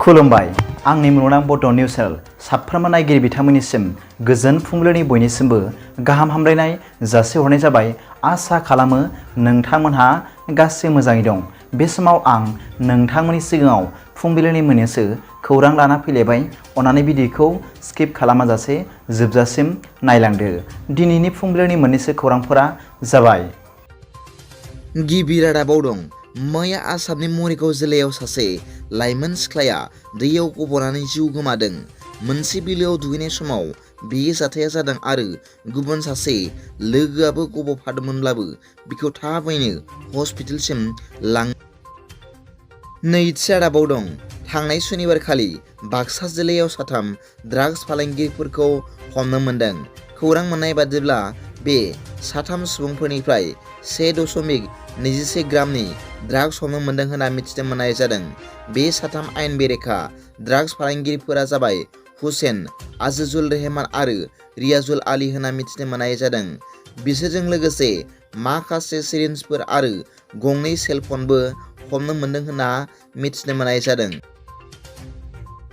खुलुमबाय आंनि मुलुगनां बड' निउस चेनेल साफ्रोमबो नायगिरि बिथांमोननिसिम गोजोन फुंबिलिनि बयनिसिमबो गाहाम हामलायनाय जासिहरनाय जाबाय। आसा खालामो नोंथांमोनहा गासै मोजाङै दं। बे समाव आं नोंथांमोननि सिगाङाव फुंबिलिनि मोननैसो खौरां लाना फैलायबाय। अन्नानै भिडिअखौ स्किप खालामाजासे जोबजासिम नायलांदो। दिनैनि फुंबिलिनि मोननैसो खौरांफोरा जाबाय। गिबि रादाबाव दं। मैया आसामनि मरिगाव जिल्लायाव सासे लाइमोन सिख्लाया दैयाव गब'नानै जिउ गोमादों। मोनसे बिलोआव दुगैनाय समाव बे जाथाया जादों आरो गुबुन सासे लोगोआबो गब'फादोंमोनब्लाबो बिखौ थाबैनो हस्पिटालसिम लां। नैथि रादाबाव दं। थांनाय सनिबारखालि बाक्सा जिल्लायाव साथाम ड्राग्स फालांगिरिफोरखौ हमनो मोनदों। खौरां मोननाय बादिब्ला बे साथाम सुबुंफोरनिफ्राय 1.21 ग्रामनि ड्राग्स हमनो मोनदों होनना मिथिनो मोननाय जादों। बे साथाम आयेन बेरेखा ड्राग्स फालांगिरिफोरा जाबाय हुसेन, आजिजुल रहमान आरो रियाजुल आली होनना मिथिनो मोननाय जादों। बिसोरजों लोगोसे माखासे सिरिन्जफोर आरो गंनै सेलफनबो हमनो मोनदों होनना मिथिनो मोननाय जादों।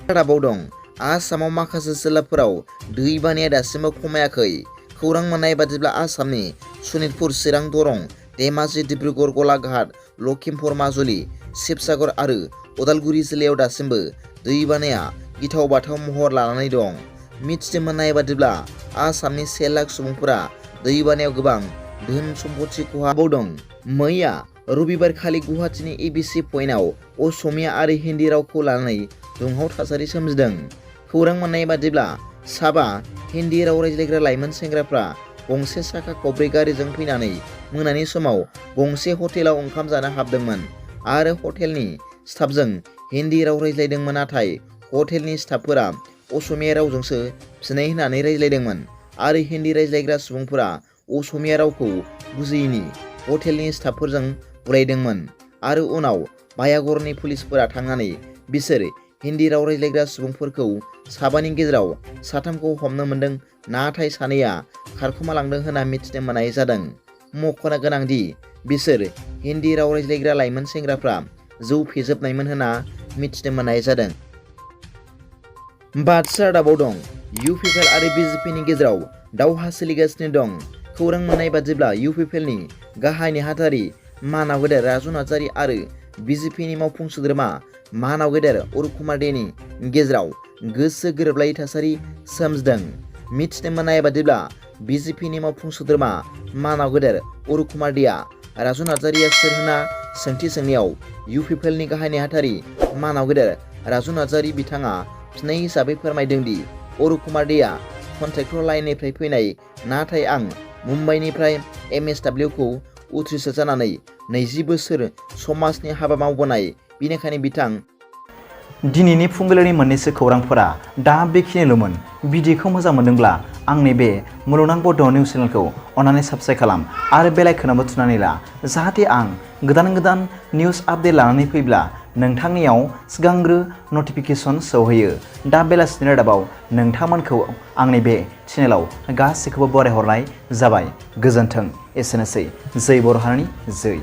रादाबाव दं। आसामाव माखासे जिल्लाफोराव दैबानाया दासिमबो खमायाखै। खौरां मोननाय बादिब्ला आसामनि सनितपुर, चिरां, दरं, धेमाजि, डिब्रुगड़, गलाघाट, लखिमपुर, माजुलि, शिबसागर आरो उदालगुरि जिल्लायाव दासिमबो दैबानाया गिथाव बाथाव महर लानानै दं। मिथिनो मोननाय बादिब्ला आसामनि 1 लाख सुबुंफोरा दैबानायाव गोबां धोन सम्पथि खहा दं। मैया रबिबारखालि गुवाहाटीनि एबिसि पइन्टआव असमिया आरो हिन्दी रावखौ लानानै दुंहाव थासारि सोमजिदों। खौरां मोननाय बादिब्ला साबा हिन्दी राव रायज्लायग्रा लाइमोन सेंग्राफ्रा गंसे साखा खबब्रै गारिजों फैनानै मोनानि समाव गंसे हटेलाव ओंखाम जानो हाबदोंमोन आरो हटेलनि स्टाफजों हिन्दी राव रायज्लायदोंमोन। नाथाय हटेलनि स्टाफफोरा असमिया रावजोंसो फिनाय होननानै रायज्लायदोंमोन आरो हिन्दी रायज्लायग्रा सुबुंफोरा असमिया रावखौ बुजियैनि हटेलनि स्टाफफोरजों बुलायदोंमोन आरो उनाव भायागरनि पुलिसफोरा थांनानै बिसोर हिन्दी राव रायज्लायग्रा सुबुंफोरखौ साबानि गेजेराव साथामखौ हमनो मोनदों, नाथाय सानैया खारखोमालांदों होनना मिथिनो मोननाय जादों। मख'नो गोनांदि बिसोर हिन्दी राव रायज्लायग्रा लाइमोन सेंग्राफ्रा जौ फेजोबनायमोन होनना मिथिनो मोननाय जादों। बाक्सा रादाबाव दं। UPPL आरो BJPनि गेजेराव दावहा सोलिगासिनो दं। खौरां मोननाय बादिब्ला UPPLनि गाहाय नेहाथारि मानाव गेदेर राजु नार्जारि आरो BJPनि मावफुं सोद्रोमा मानाव गेदेर अरुप कुमार डेनि गेजेराव गोसो गोरोबलायै थासारि सोमजिदों। मिथिनो मोननाय बादिब्ला BJPनि मावफुं सोद्रोमा मानाव गेदेर अरुप कुमार डेआ राजु नार्जारिया सोर होनना सोंथि सोंनायाव UPPLनि गाहाय नेहाथारि मानाव गेदेर राजु नार्जारि बिथाङा फिननाय हिसाबै फोरमायदों दि अरुप कुमार डेआ कन्ट्रेक्टर लाइननिफ्राय फैनाय, नाथाय आं मुम्बाइनिफ्राय MSWखौ उथ्रिसार जानानै 20 बोसोर समाजनि हाबा मावबोनाय, बेनिखायनो बिथां। दिनैनि फुंबिलिनि मोननैसो खौरांफोरा दा बेखिनिल'मोन। भिडिअखौ मोजां मोनदोंब्ला आंनि बे मुलुगनां बड' निउस चेनेलखौ अन्नानै साबस्क्राइब खालाम आरो बेल आइकनआवबो थुनानै ला, जाहाथे आं गोदान निउस आपडेट लानानै फैब्ला नोंथांनियाव सिगांग्रो नटिफिकेसन सौहैयो। दा बेलासिनि रादाबाव नोंथांमोनखौ आंनि बे चेनेलाव गासैखौबो बरायहरनाय जाबाय। गोजोन्थों। एसेनोसै। जै बर' हारिनि जै।